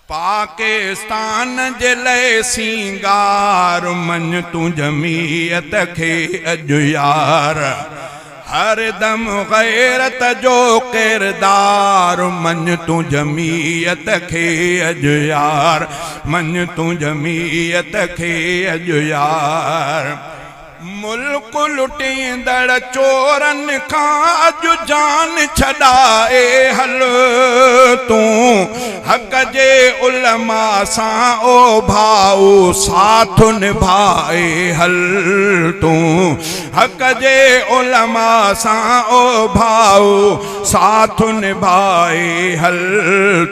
پاڪستان جي لئه سينگار مڃ تون جميعت کي اڄ يار هر دم غيرت جو ڪردار مڃ تون جميعت کي اڄ يار مڃ تون جميعت کي اڄ يار. ملڪ لٽيندڙ چورن کان اڄ جان ڇڏائي هل تون حق جي علماء سان او ڀائو ساٿ نڀائي هل تون حق جي علماء سان او ڀائو ساٿ نڀائي هل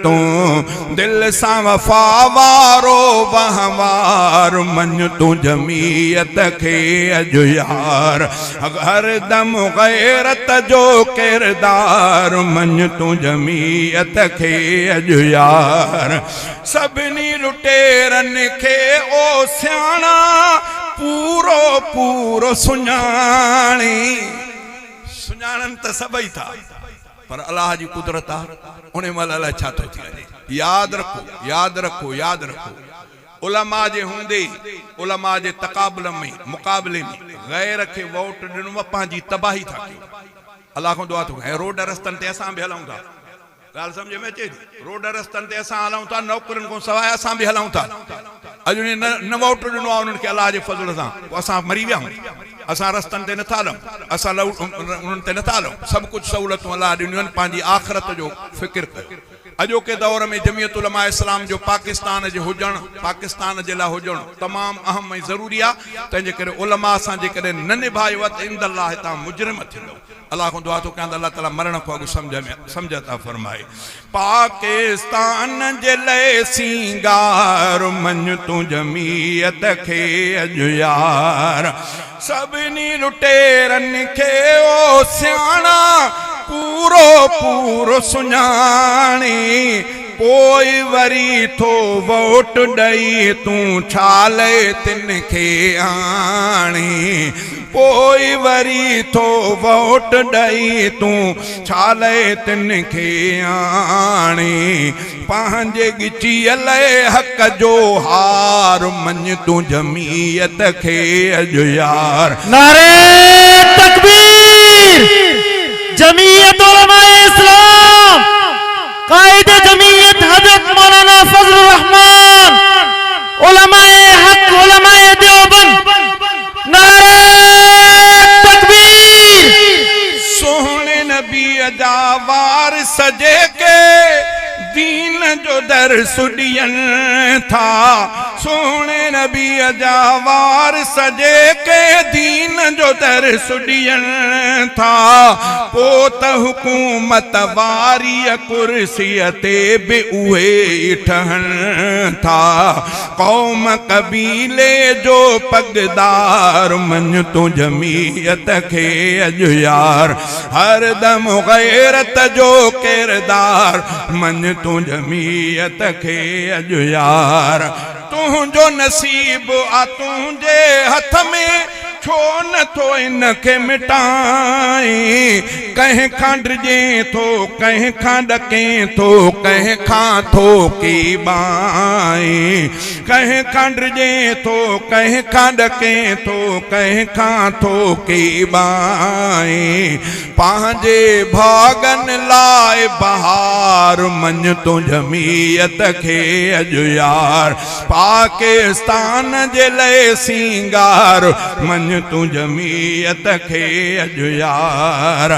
تون دل سان وفا وارو وهنوار مڃ تون جميعت کي اڄ يار هر دم غيرت جو ڪردار مڃ تون جميعت کي اڄ يار سڀني لٽيرن کي او سياڻا پورو پورو سڃاڻي. سڃاڻن ته سڀئي ٿا. پر الله جي قدرت آ انهي مهل الائي ڇا ٿو ٿي وڃي. ياد رکو ياد رکو ياد رکو علماء جي هوندي علماء جي تقابل ۾ مقابلي ۾ غير کي ووٽ ڏنو پنهنجي تباهي ٿا ڪيو الله کان دعا ٿو ڪيان روڊ رستن تي اسان به هلون ٿا ڳالهه سمجهه ۾ اچي ٿي روڊ رستن تي اسان هلون ٿا نوڪرين کان سواء اسان به هلون ٿا اڄ انهن نه ووٽ ڏنو آهي انهن کي الله جي فضل سان پوء اسان مري ويا آهيون اسان رستن تي نٿا هلون اسان انهن تي نٿا هلون سڀ ڪجهه سهولتون الله ڏنيون آهن پنهنجي آخرت جو فڪر ڪيو اڄوڪي دور ۾ جمعيت علماء اسلام جو پاڪستان جي هجڻ پاڪستان جي لاء هجڻ تمام اهم ۽ ضروري آهي تنهن جي ڪري علماء سان جيڪڏهن نه نڀايو ته عند الله تان مجرم ٿيندؤ الله کان دعا ٿو ڪيان ته الله تعالي مرڻ کان اڳ سمجهه ۾ سمجهه عطا فرمائي. پاڪستان جي لئه سينگار مڃ تون جميعت کي اڄ يار سڀني لٽيرن کي او سياڻا پورو پورو سڃاڻي پوء وري ٿو ووٽ ڏئي تون ڇا لئه تن کي آڻي. پوء وري ٿو ووٽ ڏئي تون ڇا لئه تن کي آڻي پنهنجي ڳچيء لئه حق جو هار مڃ تون جمعيت کي اڄ يار. نعري تڪبير جمعيت علماء اسلام قائد جمعيت حضرت مولانا فضل الرحمان علماء حق علماء ديوبند نعري تڪبير. سهڻي نبيء جا وارث جيڪي دين جو درس ڏين ٿا. سهڻي نبيء جا وارث جيڪي دين جو درس ڏين ٿا. پو ته حڪومت واريء ڪرسيء تي به اهي ئي ٺهن ٿا. قوم قبيلي جو پڳدار مڃ تون جميعت کي اڄ يار هر دم غيرت جو ڪردار مڃ تون جميعت کي اڄ يار تنهنجو نصيب آ تنهنجي هٿ ۾ ڇو نه ٿو ان کي مٽائين ڪنهن کان ڊڄين ٿو ڪنهن کان ڏڪين ٿو ڪنهن کان ٿو ڪيٻائين ڪنهن کان ڊڄين ٿو ڪنهن کان ڏڪين ٿو ڪنهن کان ٿو ڪيٻائين پنهنجي ڀاڳن لاء بهار مڃ تون جميعت کي اڄ يار پاڪستان جي لئه سينگار مڃ تون جميعت کي اڄ يار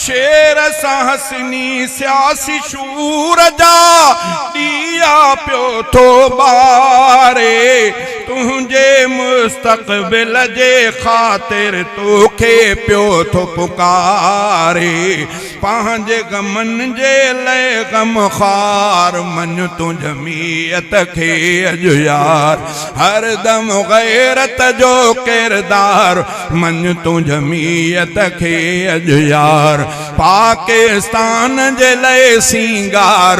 شعر سان حسني سياسي شعور جا ڏيئا پيو ٿو ٻاري تنهنجي مستقبل جي خاطر توکي پيو ٿو پڪاري پنهنجي غمن جي لئه غمخوار مڃ تون جميعت کي اڄ يار هر دم غيرت جو ڪردار مڃ تون جميعت کي اڄ يار پاڪستان جي لئه سينگار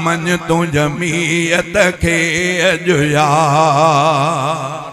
مڃ تون جميعت کي اڄ يار.